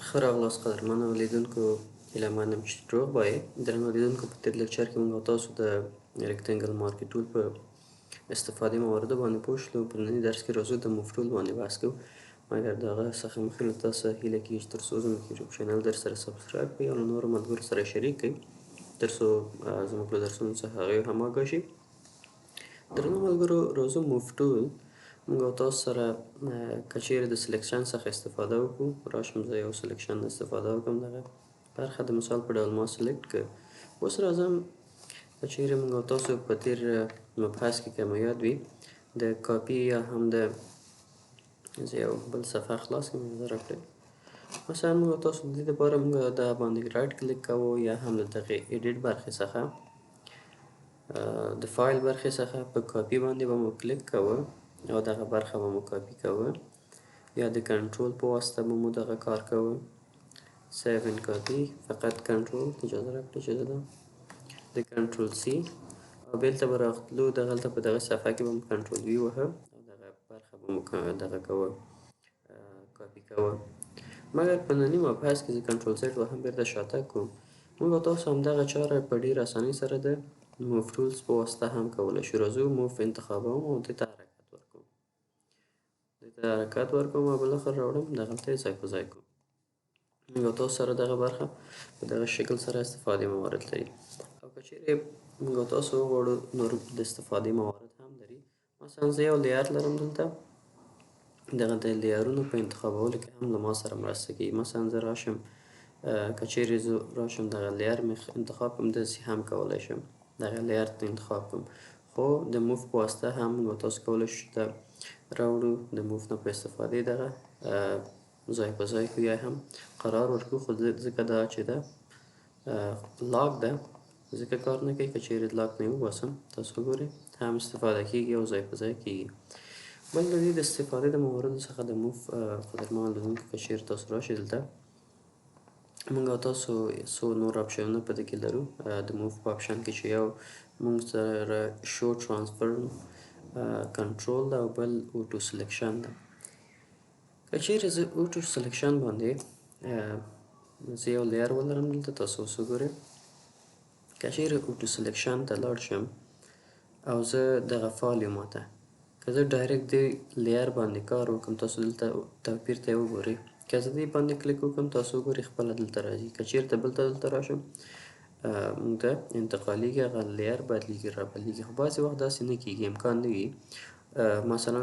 ښه راغلاست قدرمنو لیدونکو، هیله من یم چې روغ به یې. درنو لیدونکو، په تېر lecture کې موږ او تاسو د rectangle marquee tool په استفادې مواردو باندې پوه شولو. په نني درس کې راځو د move tool باندې بحث کوو، مګر د هغه څخه مخکې له تاسو هیله کېږي چې تر څو زموږ یوټیوب channel در سره subscribe کړئ او له نورو ملګرو سره شریک کړئ، تر څو زموږ له درسونو څخه هغوی هم آګاه شي. درنو ملګرو، راځو move tool. موږ او تاسو سره که چیرې د selection څخه استفاده وکړو، راشم زه یو selection نه استفاده وکړم، دغه برخه د مثال په ډول ما select کړ. اوس راځم، که چیرې موږ او تاسو په تېر مبحث کې که مو یاد وي د کاپي یا هم د زه یو بل صفحه خلاص کړم، اجازه راکړئ. مثلا موږ او تاسو د دې دپاره موږ دا باندې right click کوو یا هم د دغې edit برخې څخه، د فایل برخې څخه په کاپي باندې به مو کلیک کوه او دغه برخه به مو کاپي کوه، یا د کنټرول په واسطه به مو دغه کار کوه. save and copy، فقط کنټرول، اجازه راکړئ چې زه دا د control C او بیلته به راتلو دغلته په دغه صفحه کې به مو control V وهه او دغه برخه به مو دغه کوه، کاپي کوه. مګر په نني مبحث کې زه control Z وهم، بیرته شاتګ کوم. موږ او تاسو همدغه چاره په ډېره اسانۍ سره د move tools په واسطه هم کولی شو. راځو move انتخابوم او دې ته حرکت ورکوم، دې ته حرکت ورکوم او بالاخره راوړم دغلته یې ځای په ځای کوم. موږ او تاسو سره دغه برخه په دغه شکل سره استفادې موارد لري. او که چیرې موږ او تاسو وغواړو نور د استفادې موارد هم لري. مثلا زه یو layer لرم دلته، دغه د layer ونو په انتخابولو کې هم له ما سره مرسته کوي. مثلا زه راشم، که چیرې زه راشم دغه layer مې انتخاب کړم، داسې هم کولی شم دغه layer ته انتخاب کړم. خو د move په واسطه هم موږ تاسو کولی شو چې دا راوړو، د move نه په استفادې دغه ځای په ځای کړو یا هم قرار ورکړو. خو ځکه دا چې ده lock ده ځکه کار نه کوي. که چیرې lock نه یې وباسم، تاسو وګورئ هم استفاده کیږي او ځای په ځای کیږي. بل د دې د استفادې د مواردو څخه د move، قدرمن لیدونکو، که چیرې تاسو راشئ دلته موږ او تاسو څو نور option ونه په دې کې لرو. د move په option کې چې یو موږ سره show transform کنټرول ده او بل auto selection ده. که چیرې زه auto selection باندې زه یو layer ولرم دلته، تاسو اوس وګورئ، که چیرې auto selection ته لاړ شم او زه دغه فالیو ماته که زه direct دې layer باندې کار وکړم، تاسو دلته توپیر ته وګورئ. که زه دې باندې کلیک وکړم، تاسو وګورئ خپله دلته راځي. که چیرته بل ته دلته راشم، موږ ته انتقالیږي، هغه layer بدلیږي را بدلیږي. خو بعضې وخت داسې نه کیږي، امکان نه وي. مثلا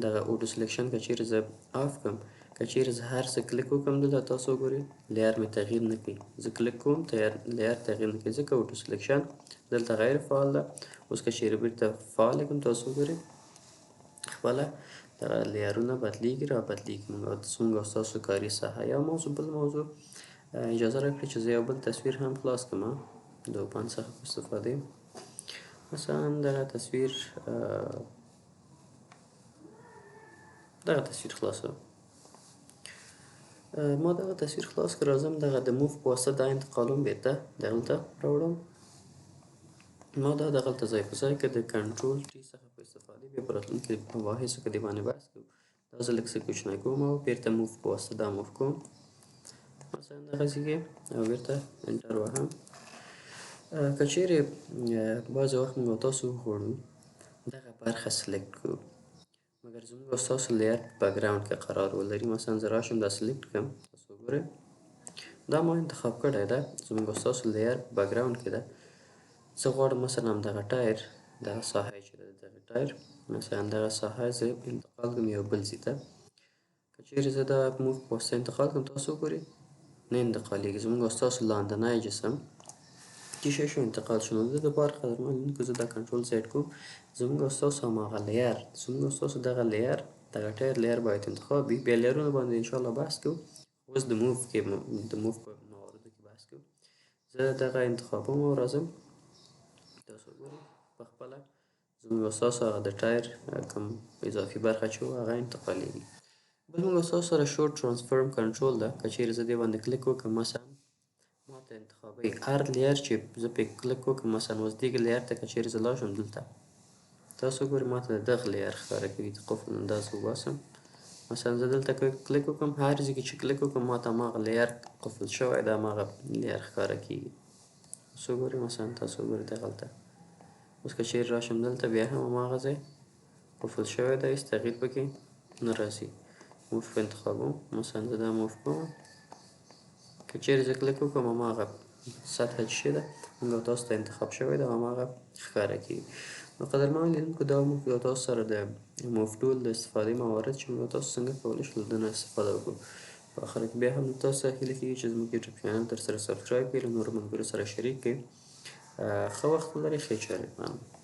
دغه auto selection که چیرې زه off کړم، که چیرې زه هر څه کلیک وکړم دلته، تاسو وګورئ layer مې تغییر نه کوي. زه کلیک کوم، layer تغییر نه کوي، ځکه auto selection دلته غیر فعال ده. اوس که چیرې بیرته فعال کړم، تاسو وګورئ خپله دغه layer ونه بدلیږي را بدلیږي. موږ او ستاسو کاري ساحه یا موضوع بل موضوع. اجازه راکړئ چې زه یو بل تصویر هم خلاص کړم د open څخه په استفادې. مثلا دغه تصویر خلاصوم. ما دغه تصویر خلاص کړ، راځم دغه د move په واسطه دا انتقالوم بیرته دغلته راوړم. ما دا دغلته ځای په ځای کړ د control T څخه په استفادې. بیا په راتلونکي مباحثو کې دې باندې بحث کوو. دا زه لږ څه کوچنی کوم او بیرته move په واسطه دا move کوم، مثلا دغسې کې، او بیرته enter وهم. که چیرې بعضې وخت موږ او تاسو وغواړو دغه برخه select کړو، مګر زموږ او ستاسو layer په background کې قرار ولري. مثلا زه راشم دا select کړم، تاسو وګورئ دا ما انتخاب کړی ده، زموږ او ستاسو layer په background کې ده. زه غواړم مثلا دغه ټایر، دغه ساحه چې ده دغه ټایر، مثلا دغه ساحه زه انتقال کړم یو بل ځای ته. که چیرې زه دا move په واسطه انتقال کړم، تاسو وګورئ نه انتقالیږي، زموږ او ستاسو لاندنی جسم چې شی شو انتقال شو. نو د دې دپاره قدرمن لیدونکو زه دا control Z کوم، زموږ او ستاسو هماغه layer، زموږ او ستاسو دغه layer، دغه ټایر layer باید انتخاب وي. بیا layer ونو باندې انشاءالله بحث کوو. اوس د move کې د move په مواردو کې بحث کوو. زه دغه انتخابوم او راځم، تاسو وګورئ په خپله زموږ او ستاسو هغه د ټایر کوم اضافي برخه چې وه هغه انتقالیږي. بل موږ او ستاسو سره show transform control ده. که چیرې زه دې باندې کلیک وکړم، مثلا ما ته انتخابوي هر layer چې زه پرې کلیک وکړم. مثلا اوس دې layer ته که چیرې زه لاړ شم دلته، تاسو وګورئ ما ته دغه layer ښکاره کوي. د قفل نه داسې وباسم مثلا زه دلته کلیک وکړم، هر ځای کې چې کلیک وکړم ماته هماغه layer قفل شوی ده، هماغه layer ښکاره کیږي. اوس وګورئ، مثلا تاسو وګورئ دغلته، اوس که چیرې راشم دلته بیا هم هماغه ځای قفل شوی دی، هېڅ تغییر پکې نه راځي. move انتخابوم، مثلا زه دا move کوم، که چیرې زه کلیک وکړم هماغه سطحه چې ده موږ او تاسو ته انتخاب شوی ده او هماغه ښکاره کیږي. نو قدرمن لیدونکو، دا موږ او تاسو سره د move tool د استفادې موارد چې موږ تاسو څنګه کولی شو له ده نه استفاده وکړو. په اخره کې بیا هم له تاسو څخه هیله کیږي چې زموږ یوټیوب چینل در سره subscribe کړئ، له نورو ملګرو سره شریک کړئ. ښه وخت ولرئ، ښې چارې. مننه.